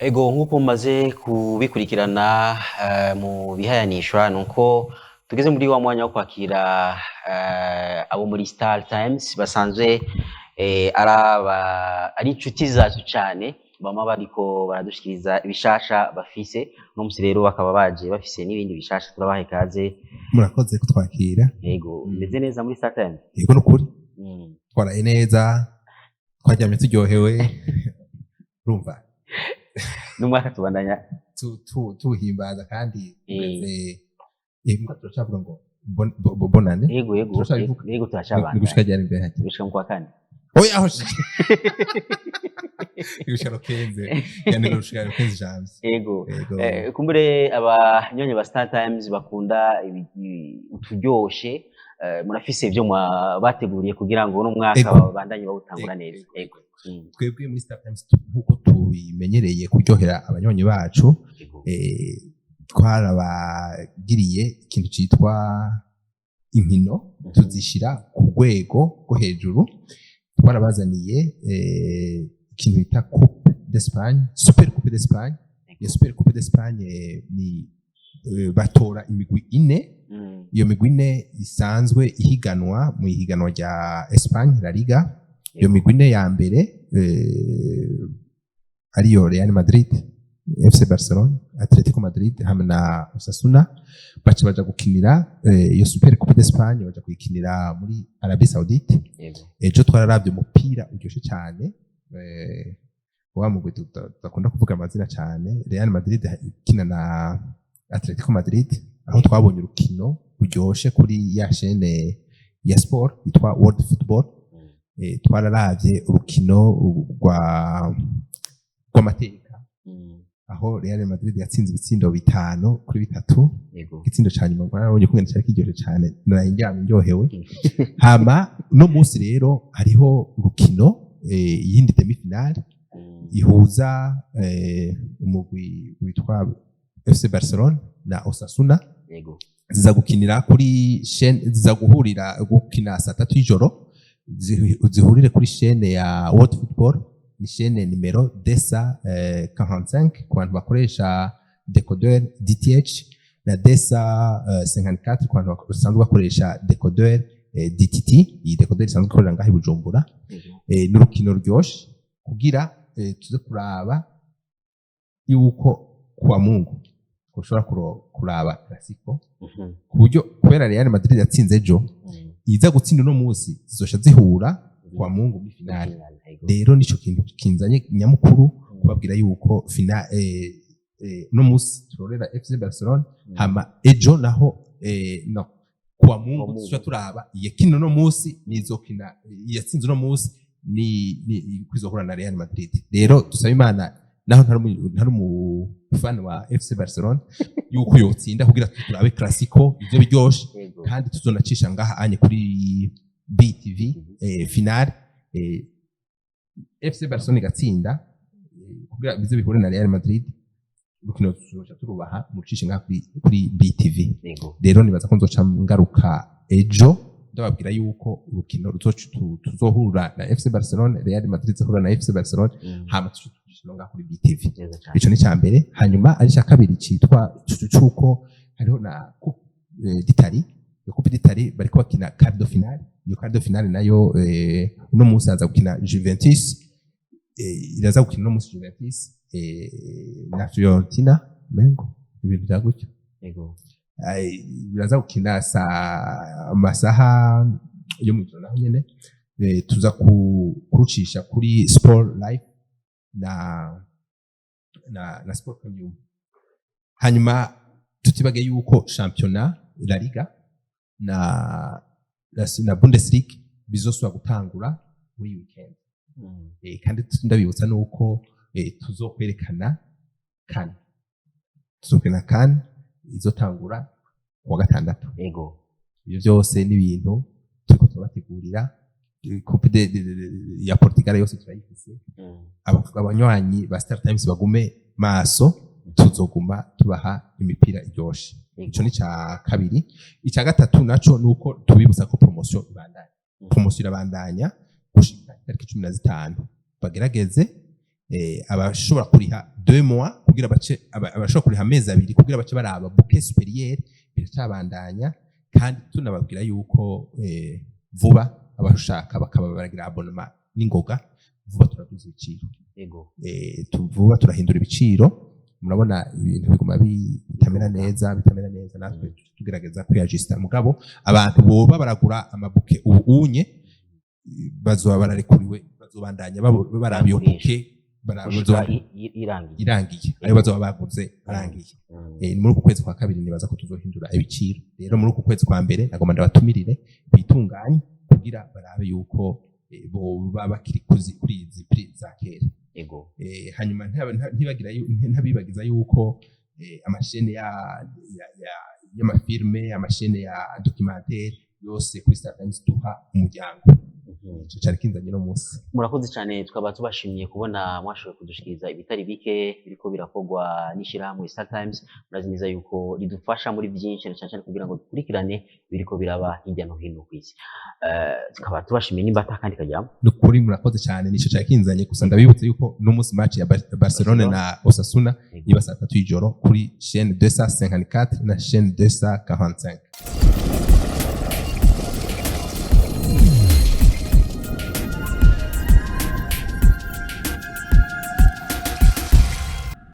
Ego, nk'uko mumaze kubikurikirana mu bihayanishwa, nuko tugeze muri wa mwanya wo kwakira abo muri Star Times basanzwe ari inshuti zacu cane, bama bariko baradushikiriza ibishasha bafise. Uno musi rero bakaba baje bafise n'ibindi bishasha. Turabaha ikaze. Murakoze kutwakira. Ego, meze neza muri Star Times? Yego, nukuri. Twaraye neza, twaryamye turyohewe, urumva. N'umwaka tubandanya tuwuhimbaza kandi tumeze mbwa turacavuga ngo bonane. Ego. Turacabivuga. Ego, Ni turacabandanya. Gushika ryari imbere hake? Gushika mu kwa kane. Oya, aho ni gushika le 15, yani gushika le 15 janvier. Ego. Ego. Kumbure abanyonyi ba Star Times bakunda uturyoshe, murafise ivyo bateguriye kugira ngo uno mwaka babandanye bawutangura neza. Ego. Twebwe muri Star Times, nk'uko tubimenyereye kuryohera abanywanyi bacu, twarabagiriye ikintu citwa inkino, tuzishira ku rwego rwo hejuru. Twarabazaniye ikintu bita Coupe d'Espagne, Super Coupe d'Espagne. Iyo Super Coupe d'Espagne ni batora imigwi ine. Iyo migwi ine isanzwe ihiganwa mu ihiganwa rya Espagne, La Liga. Iyo migwi ine ya mbere ariyo Real Madrid, FC Barcelona, Atletico Madrid hamwe na Osasuna, baca baja gukinira iyo Super Coupe d'Espagne, baja kuyikinira muri Arabie Saoudite. Ejo twararavye umupira uryoshe cyane, wa mugwi tudakunda kuvuga amazina cyane, Real Madrid ikina na Atletico Madrid, aho twabonye urukino ruryoshe kuri ya chaîne ya sport yitwa World Football. Twararavye urukino rw'amateka aho Real Madrid yatsinze ibitsindo 5-3. Igitsindo ca nyuma mwarabonye ko cyari kiryoshe cyane, naraye ndyamye ndyohewe. Hama uno munsi rero hariho urukino, iyindi demi-finale ihuza umugwi witwa FC Barcelona na Osasuna. Ziza gukinira kuri chaîne, ziza guhurira gukina saa 3 y'ijoro, zihurire kuri chaîne ya World Football, ni chaîne nimero desa 45 ku bantu bakoresha décodeur DTH na desa 54 ku bantu basanzwe bakoresha décodeur DTT. Iyi décodeur isanzwe ikorera ngaho i Bujumbura. N'urukino ruryoshe kugira tuze kuraba yuko kuwa Mungu ushobora kuraba Clasico, ku buryo kubera Real Madrid yatsinze ejo, iza gutsinda uno munsi, zizosha zihura kuwa Mungu muri finale. Rero nico kintu kinzanye nyamukuru, kubabwira yuko uno munsi turorera FC Barcelona, hama ejo naho, no kuwa Mungu Kuwa Mungu. tuzoca turaba iyakina uno munsi nizokina, iyatsinze uno munsi ni kwizohura na Real Madrid. Rero dusaba Imana, naho ntari umufana wa FC Barcelona, yuko yotsinda kugira turabe Clasico, ivyo biryoshe. Kandi tuzonacisha ngaha anye kuri BTV finale, FC Barcelona igatsinda, kugira bize bihure na Real Madrid, urukino tuzoca turubaha mucishe ngaha kuri BTV. Rero nibaza ko nzoca ngaruka ejo ndababwira yuko urukino tuzohura na FC Barcelona, Real Madrid izohura na FC Barcelona, hama tuce tucisha ngaha kuri BTV. Neza cane. Ico ni ca mbere. Hanyuma ari ca kabiri citwa cuko hariho na Coupe d'Italie. Iyo Coupe d'Italie bariko bakina quart de finale. Iyo quart de finale nayo, uno munsi haza gukina Juventus, iraza gukina uno munsi Juventus na Fiorentina, mengo ibintu vya gutyo. Biraza gukina sa amasaha yo mu ijoro naho nyene, tuza kurucisha kuri Sport Life na Sport Premium. Hanyuma tutibage yuko championnat La Liga na Bundesliga bizosubira gutangura muri weekend. Kandi ndabibutsa nuko tuzokwerekana CAN, tuzokwerekana CAN izotangura kuwa gatandatu. Ibyo byose ni ibintu turiko turabategurira. Coupe ya Portugal yose turayifise. Abanywanyi ba Star Times bagume maso, tuzoguma tubaha imipira iryoshe. Ico ni ca kabiri. Ica gatatu naco nuko tubibutsa ko promotion ibandanya. Promotion irabandanya gushika itariki 15. Bagerageze. Abashobora kuriha 2 mois kugira bace, abashobora kuriha amezi 2 kugira bace baraba bouquet supérieur, biracabandanya. Kandi tunababwira yuko vuba abashaka bakaba baragira abonnement n'ingoga, vuba turaduza ibiciro. Vuba turahindura ibiciro. Murabona ibintu biguma bitamera neza, bitamera neza, natwe tugerageza kwiyajista. Mugabo abantu boba baragura ama bouquet ubu unye bazoba bararekuriwe, bazobandanya baraba iyo Bagurisha. bouquet Gushika irangiye. Irangiye, ayo bazoba baguze arangiye. Ni muri uku kwezi kwa kabiri nibaza ko tuzohindura ibiciro. Rero muri uku kwezi kwa mbere nagomba ndabatumirire bitunganye kugira barabe yuko boba bakiri kuri izi prix za kera. Hanyuma ntibagiza yuko ama chaînes y'ama films, ama chaînes ya documentaire yose kuri Star Times duha umuryango. Ico cari kinzanye no munsi. Murakoze cyane, tukaba tubashimiye kubona mwashoboye kudushikiriza ibitari bike biriko birakorwa n'ishyirahamwe Star Times. Murazi neza yuko ridufasha muri byinshi, na cyane cyane kugira ngo dukurikirane ibiriko biraba hirya no hino ku isi. Tukaba tubashimiye. Nimba ata kandi kajyamo. Nukuri murakoze cyane, nico cari kinzanye. Gusa ndabibutse yuko no munsi match ya Barcelona na Osasuna iba saa 3 y'ijoro kuri chaîne 254 na chaîne 245.